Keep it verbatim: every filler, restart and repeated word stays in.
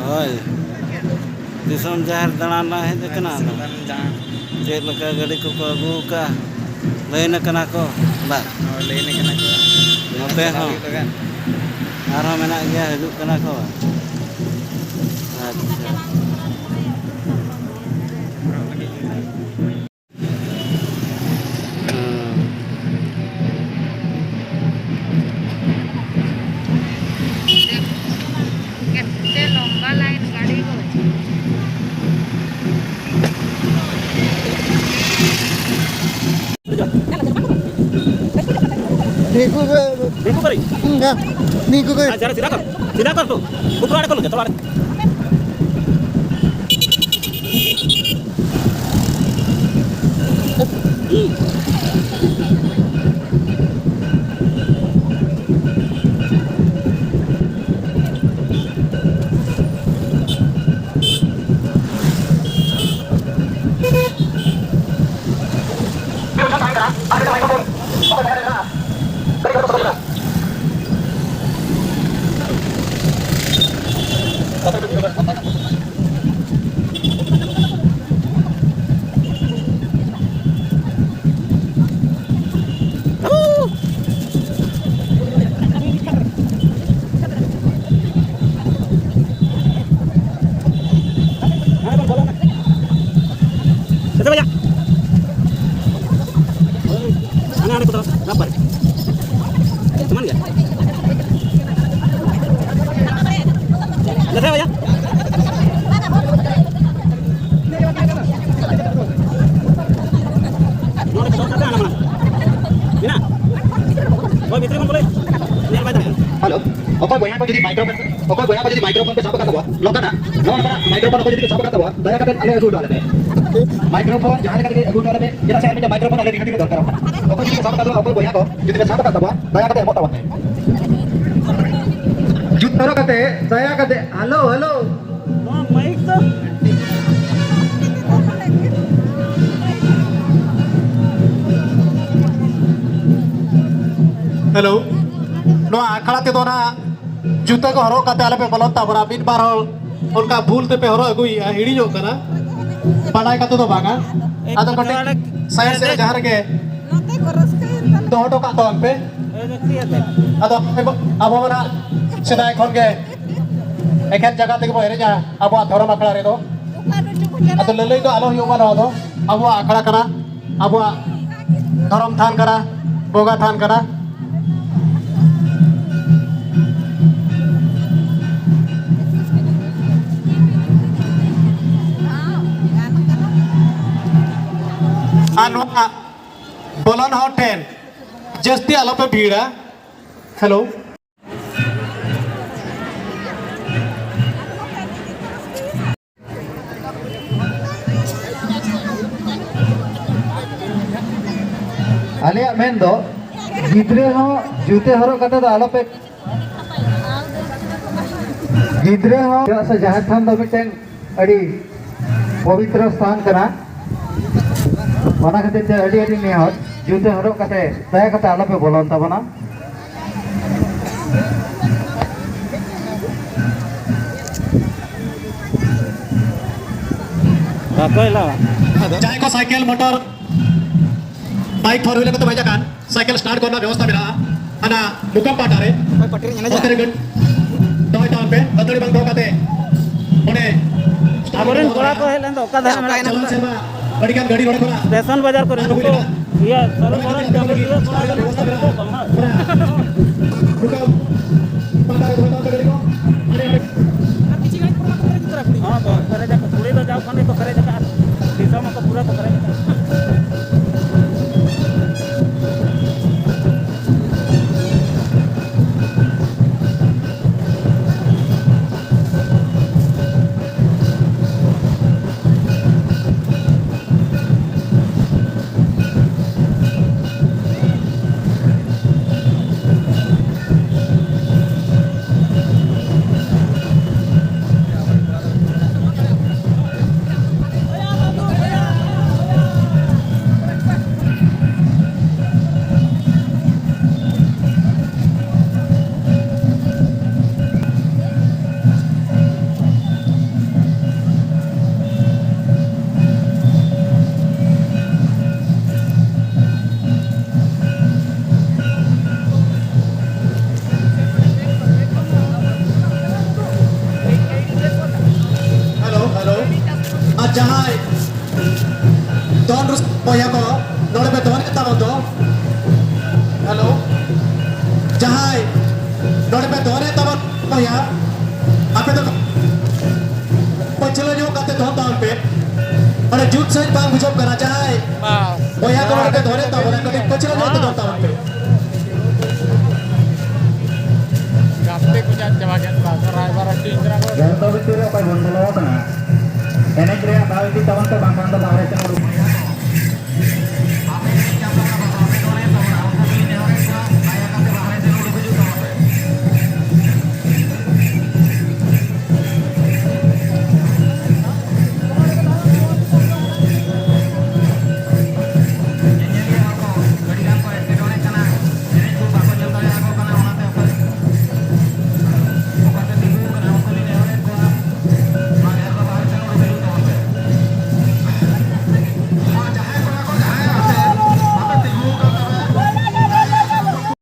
ᱦᱳᱭ, ᱫᱤᱥᱚᱢ ᱡᱟᱦᱮᱨ ᱫᱟᱬᱟᱱ ᱞᱟᱝ ᱦᱮᱡ ᱟᱠᱟᱱᱟ᱾ ᱫᱤᱥᱚᱢ ᱫᱟᱬᱟᱱ᱾ ᱪᱮᱫ ᱞᱮᱠᱟ ᱜᱟᱹᱰᱤ ᱠᱚᱠᱚ ᱟᱹᱜᱩ ᱟᱠᱟᱫᱼᱟ? ᱞᱟᱹᱭᱤᱱ ᱟᱠᱟᱱᱟ ᱠᱚ? ᱵᱟᱝ᱾ ᱦᱳᱭ, ᱞᱟᱹᱭᱤᱱ ᱟᱠᱟᱱᱟ ᱠᱚ᱾ ᱱᱚᱛᱮ ᱦᱚᱸ᱾ ᱦᱩᱭᱩᱜ ᱞᱟᱜᱟᱱ᱾ ᱟᱨᱦᱚᱸ ᱢᱮᱱᱟᱜ ᱜᱮᱭᱟ, ᱦᱤᱡᱩᱜ ᱠᱟᱱᱟ ᱠᱚ᱾ ᱟᱪᱪᱷᱟ᱾ କେତେ ଲମ୍ବା ଲାଇନ ଗାଡ଼ିକୁ। ᱱᱤᱠᱩ ᱜᱮ᱾ ᱱᱤᱠᱩ ᱠᱚᱨᱮ? ᱦᱩᱸ, ᱦᱮᱸ᱾ ᱱᱤᱠᱩ ᱜᱮ᱾ ᱟᱪᱪᱷᱟ, ᱥᱤᱫᱷᱟ ᱠᱚᱨ, ᱥᱤᱫᱷᱟ ᱠᱚᱨ ᱛᱚ᱾ ᱩᱛᱨᱟ ᱟᱲᱮ ᱠᱚ ᱞᱟᱹᱜᱤᱫ, ᱛᱚ ᱟᱲᱮ᱾ ᱥᱮᱫ ᱵᱟᱡᱟ᱾ ᱦᱟᱱᱟ ᱦᱟᱸᱰᱮ ᱠᱚᱫᱚ ᱨᱟᱯ ᱵᱟᱨᱮ᱾ ᱥᱚᱢᱟᱱ ᱜᱮᱭᱟ᱾ ᱫᱮᱠᱷᱟᱣ ᱵᱟᱡᱟ᱾ ᱱᱚᱰᱮ ᱠᱚ ᱥᱚᱨᱴ ᱠᱟᱴ ᱦᱟᱱᱟ ᱢᱟᱲᱟᱝ᱾ ᱢᱮᱱᱟᱜ? ᱦᱳᱭ, ᱵᱷᱤᱛᱨᱤ ᱠᱷᱚᱱ ᱵᱚᱞᱮ ᱧᱮᱞ ᱵᱟᱭ ᱫᱟᱲᱮᱭᱟᱜᱼᱟ᱾ ᱦᱮᱞᱳ, ᱚᱠᱚᱭ ᱵᱚᱭᱦᱟ ᱠᱚ ᱡᱩᱫᱤ ᱢᱟᱭᱠᱨᱳᱯᱷᱳᱱ, ᱚᱠᱚᱭ ᱵᱚᱭᱦᱟ ᱠᱚ ᱡᱩᱫᱤ ᱢᱟᱭᱠᱨᱳᱯᱷᱳᱱ ᱯᱮ ᱥᱟᱵ ᱟᱠᱟᱫ ᱛᱟᱵᱚᱣᱟ, ᱱᱚᱝᱠᱟᱱᱟᱜ, ᱱᱚᱣᱟ ᱱᱚᱝᱠᱟᱱᱟᱜ ᱢᱟᱭᱠᱨᱳᱯᱷᱳᱱ ᱚᱠᱚᱭ ᱡᱩᱫᱤ ᱯᱮ ᱥᱟᱵ ᱟᱠᱟᱫ ᱛᱟᱵᱚᱣᱟ, ᱫᱟᱭᱟ ᱠᱟᱛᱮ ᱟᱞᱮ ᱟᱹᱜᱩ ᱦᱚᱴᱚ ᱟᱞᱮ ᱯᱮ᱾ ᱢᱟᱭᱠᱨᱳᱯᱷᱳᱱ ᱡᱟᱦᱟᱸ ᱞᱮᱠᱟ ᱛᱮᱜᱮ ᱟᱹᱜᱩ ᱦᱚᱴᱚ ᱟᱞᱮ ᱯᱮ, ᱪᱮᱫᱟᱜ ᱥᱮ ᱟᱞᱮ ᱢᱤᱫᱴᱮᱱ ᱢᱟᱭᱠᱨᱳᱯᱷᱳᱱ ᱟᱞᱮ ᱨᱤᱰᱤ ᱨᱮ ᱫᱚᱨᱠᱟᱨᱚᱜ ᱠᱟᱱᱟ᱾ ᱚᱠᱚᱭ ᱡᱩᱫᱤ ᱯᱮ ᱥᱟᱵ ᱟᱠᱟᱫ ᱛᱟᱵᱚᱣᱟ, ᱚᱠᱚᱭ ᱵᱚᱭᱦᱟ ᱠᱚ ᱡᱩᱫᱤ ᱯᱮ ᱥᱟᱵ ᱟᱠᱟᱫ ᱛᱟᱵᱚᱣᱟ, ᱫᱟᱭᱟ ᱠᱟᱛᱮ ᱮᱢᱚᱜ ᱛᱟᱵᱚᱱ ᱯᱮ᱾ ᱡᱩᱛ ᱛᱚᱨᱟ ᱠᱟᱛᱮ, ᱫᱟᱭᱟ ᱠᱟᱛᱮ, ᱦᱮᱞᱳ, ᱦᱮᱞᱳ᱾ ᱱᱚᱣᱟ ᱢᱟᱭᱤᱠ ᱫᱚ ᱦᱮᱞᱳ, ᱱᱚᱣᱟ ᱟᱠᱷᱲᱟ ᱛᱮᱫᱚ ᱱᱟᱜ ᱡᱩᱛᱟᱹ ᱠᱚ ᱦᱚᱨᱚᱜ ᱠᱟᱛᱮ ᱟᱞᱚᱯᱮ ᱵᱚᱞᱚᱱ ᱛᱟᱵᱚᱱᱟ᱾ ᱢᱤᱫ ᱵᱟᱨ ᱦᱚᱲ ᱚᱱᱠᱟ ᱵᱷᱩᱞ ᱛᱮᱯᱮ ᱦᱚᱨᱚᱜ ᱟᱹᱜᱩᱭᱮᱫᱼᱟ, ᱦᱤᱲᱤᱧᱚᱜ ᱠᱟᱱᱟ, ᱵᱟᱰᱟᱭ ᱠᱟᱛᱮ ᱫᱚ ᱵᱟᱝᱟ᱾ ᱟᱫᱚ ᱠᱟᱹᱴᱤᱡ ᱥᱟᱭᱤᱰ ᱥᱮᱫ ᱡᱟᱦᱟᱸ ᱨᱮᱜᱮ ᱫᱚᱦᱚ ᱦᱚᱴᱚ ᱠᱟᱜ ᱛᱟᱵᱚᱱ ᱯᱮ᱾ ᱟᱫᱚ ᱟᱵᱚ ᱢᱟ ᱱᱟᱜ ᱥᱮᱫᱟᱭ ᱠᱷᱚᱱ ᱜᱮ ᱮᱠᱷᱮᱱ ᱡᱟᱸᱜᱟ ᱛᱮᱜᱮ ᱵᱚᱱ ᱮᱱᱮᱡᱼᱟ ᱟᱵᱚᱣᱟᱜ ᱫᱷᱚᱨᱚᱢ ᱟᱠᱷᱲᱟ ᱨᱮᱫᱚ᱾ ᱟᱫᱚ ᱞᱟᱹᱞᱟᱹᱭ ᱫᱚ ᱟᱞᱚ ᱦᱩᱭᱩᱜ ᱢᱟ, ᱱᱚᱣᱟ ᱫᱚ ᱟᱵᱚᱣᱟᱜ ᱟᱠᱷᱲᱟ ᱠᱟᱱᱟ, ᱟᱵᱚᱣᱟᱜ ᱫᱷᱚᱨᱚᱢ ᱛᱷᱟᱱ ᱠᱟᱱᱟ, ᱵᱚᱸᱜᱟ ᱛᱷᱟᱱ ᱠᱟᱱᱟ᱾ ᱟᱨ ᱱᱚᱣᱟ ᱵᱚᱞᱚᱱ ᱦᱚᱲ ᱴᱷᱮᱱ ᱡᱟᱹᱥᱛᱤ ᱟᱞᱚᱯᱮ ᱵᱷᱤᱲᱟ᱾ ᱦᱮᱞᱳ᱾ ᱟᱞᱮᱭᱟᱜ ᱢᱮᱱ ᱫᱚ, ᱜᱤᱫᱽᱨᱟᱹ ᱦᱚᱸ ᱡᱩᱛᱟᱹ ᱦᱚᱨᱚᱜ ᱠᱟᱛᱮ ᱫᱚ ᱟᱞᱚᱯᱮ, ᱜᱤᱫᱽᱨᱟᱹ ᱦᱚᱸ, ᱪᱮᱫᱟᱜ ᱥᱮ ᱡᱟᱦᱮᱨ ᱛᱷᱟᱱ ᱫᱚ ᱢᱤᱫᱴᱮᱱ ᱟᱹᱰᱤ ᱯᱚᱵᱤᱛᱨᱚ ᱥᱛᱷᱟᱱ ᱠᱟᱱᱟ᱾ ᱚᱱᱟ ᱠᱷᱟᱹᱛᱤᱨ ᱛᱮ ᱟᱹᱰᱤ ᱟᱹᱰᱤ ᱱᱮᱦᱚᱨ, ᱡᱩᱛᱟᱹ ᱦᱚᱨᱚᱜ ᱠᱟᱛᱮ ᱫᱟᱭᱟ ᱠᱟᱛᱮ ᱟᱞᱚᱯᱮ ᱵᱚᱞᱚᱱ ᱛᱟᱵᱚᱱᱟ᱾ ᱚᱠᱚᱭ ᱞᱟᱣᱟ? ᱡᱟᱦᱟᱸᱭ ᱠᱚ cycle, motor, bike, four wheeler ᱠᱚᱛᱮ ᱵᱟᱭ ᱪᱟᱞᱟᱜ ᱠᱟᱱ, ᱥᱟᱭᱠᱮᱞ ᱥᱴᱟᱨᱴ ᱠᱚᱨᱮᱱᱟᱜ ᱵᱮᱵᱚᱥᱛᱷᱟ ᱢᱮᱱᱟᱜᱼᱟ᱾ ᱦᱟᱱᱟ ᱢᱩᱠᱟᱢ ᱯᱟᱦᱴᱟ ᱨᱮ, ᱚᱠᱚᱭ ᱯᱟᱴᱤ ᱨᱮᱧ ᱮᱱᱮᱡᱟ? ᱚᱱᱛᱮ ᱨᱮ ᱜᱟᱹᱰᱤ ᱫᱚᱦᱚᱭ ᱛᱟᱵᱚᱱ ᱯᱮ, ᱟᱹᱛᱷᱟᱹᱲᱤ ᱵᱟᱝ ᱫᱚᱦᱚ ᱠᱟᱛᱮ ᱚᱸᱰᱮ ᱟᱵᱚᱨᱮᱱ ᱠᱚᱲᱟ ᱠᱚ ᱦᱮᱡ ᱞᱮᱱ ᱫᱚ ᱚᱠᱟ ᱫᱷᱟᱨᱮ ᱢᱮᱱᱟᱜ ᱠᱚᱣᱟ? ᱪᱟᱞᱟᱣᱮᱱ ᱥᱮᱨᱢᱟ ᱟᱹᱰᱤ ᱜᱟᱱ ᱜᱟᱹᱰᱤ ᱱᱚᱰᱮ ᱠᱷᱚᱱᱟᱜ ᱥᱴᱮᱥᱚᱱ ᱵᱟᱡᱟᱨ ᱠᱚᱨᱮ ᱟᱬᱜᱚ ᱱᱩᱠᱩ ᱦᱩᱭ ᱞᱮᱱᱟ᱾ ᱤᱭᱟᱹ ᱥᱟᱹᱨᱩ ᱵᱟᱨᱚᱱ ᱪᱟᱹᱞᱩ ᱞᱟᱹᱜᱤᱫ ᱪᱟᱹᱞᱩ ᱠᱚ ᱵᱟᱝ ᱦᱟᱸᱜ᱾ ᱢᱩᱠᱟᱢ ᱯᱟᱦᱴᱟ ᱨᱮ ᱫᱚᱦᱚᱭ ᱛᱟᱵᱚᱱ ᱯᱮ ᱜᱟᱹᱰᱤ ᱠᱚ᱾ ᱦᱚᱸ, ᱯᱮᱨᱮᱡ ᱟᱠᱚ, ᱠᱩᱲᱤ ᱫᱚ ᱡᱟᱣ ᱠᱷᱚᱱ ᱜᱮᱠᱚ ᱯᱮᱨᱮᱡ ᱟᱠᱟᱫᱼᱟ, ᱫᱤᱥᱚᱢ ᱦᱚᱸᱠᱚ ᱯᱩᱨᱟᱹ ᱠᱚ ᱯᱮᱨᱮᱡ ᱟᱠᱟᱫᱼᱟ᱾ ᱡᱟᱦᱟᱸᱭ ᱫᱚᱱ ᱨᱩᱥᱤᱠᱟ ᱵᱚᱭᱦᱟ ᱠᱚ ᱱᱚᱰᱮ ᱯᱮ ᱫᱚᱱᱮᱫ ᱛᱟᱵᱚᱱ ᱫᱚ, ᱦᱮᱞᱳ, ᱡᱟᱦᱟᱸᱭ ᱱᱚᱰᱮ ᱯᱮ ᱫᱚᱱᱮᱫ ᱛᱟᱵᱚᱱ ᱵᱚᱭᱦᱟ, ᱟᱯᱮ ᱫᱚ ᱯᱟᱹᱪᱷᱞᱟᱹ ᱧᱚᱜ ᱠᱟᱛᱮ ᱫᱚᱱ ᱛᱟᱵᱚᱱ ᱯᱮ᱾ ᱚᱸᱰᱮ ᱡᱩᱛ ᱥᱟᱺᱦᱤᱡ ᱵᱟᱝ ᱵᱩᱡᱷᱟᱹᱜ ᱠᱟᱱᱟ᱾ ᱡᱟᱦᱟᱸᱭ ᱵᱚᱭᱦᱟ ᱠᱚ ᱱᱚᱰᱮ ᱯᱮ ᱫᱚᱱᱮᱫ ᱛᱟᱵᱚᱱᱟ, ᱠᱟᱹᱴᱤᱡ ᱯᱟᱹᱪᱷᱞᱟᱹ ᱧᱚᱜ ᱛᱮ ᱫᱚᱱ ᱛᱟᱵᱚᱱ ᱯᱮ᱾ ᱜᱟᱛᱮ ᱠᱚ ᱧᱟᱢ ᱪᱟᱵᱟ ᱠᱮᱫ ᱠᱚᱣᱟ, ᱨᱟᱭᱵᱟᱨ ᱟᱹᱰᱤ ᱤᱧ ᱠᱟᱱᱟ ᱠᱚ᱾ ᱡᱚᱛᱚ ᱵᱷᱤᱛᱤᱨ ᱨᱮ ᱚᱠᱚᱭ ᱵᱚᱱ ᱵᱚᱞᱚ ᱟᱠᱟᱱᱟ? ᱮᱱᱮᱡ ᱨᱮᱭᱟᱜ ᱫᱟᱣ ᱤᱫᱤ ᱛᱟᱵᱚᱱ ᱯᱮ, ᱵᱟᱝᱠᱷᱟᱱ ᱫᱚ ᱵᱟᱦᱨᱮ ᱥᱮᱫ ᱩᱰᱩᱠ ᱦᱩᱭᱩᱜᱼᱟ᱾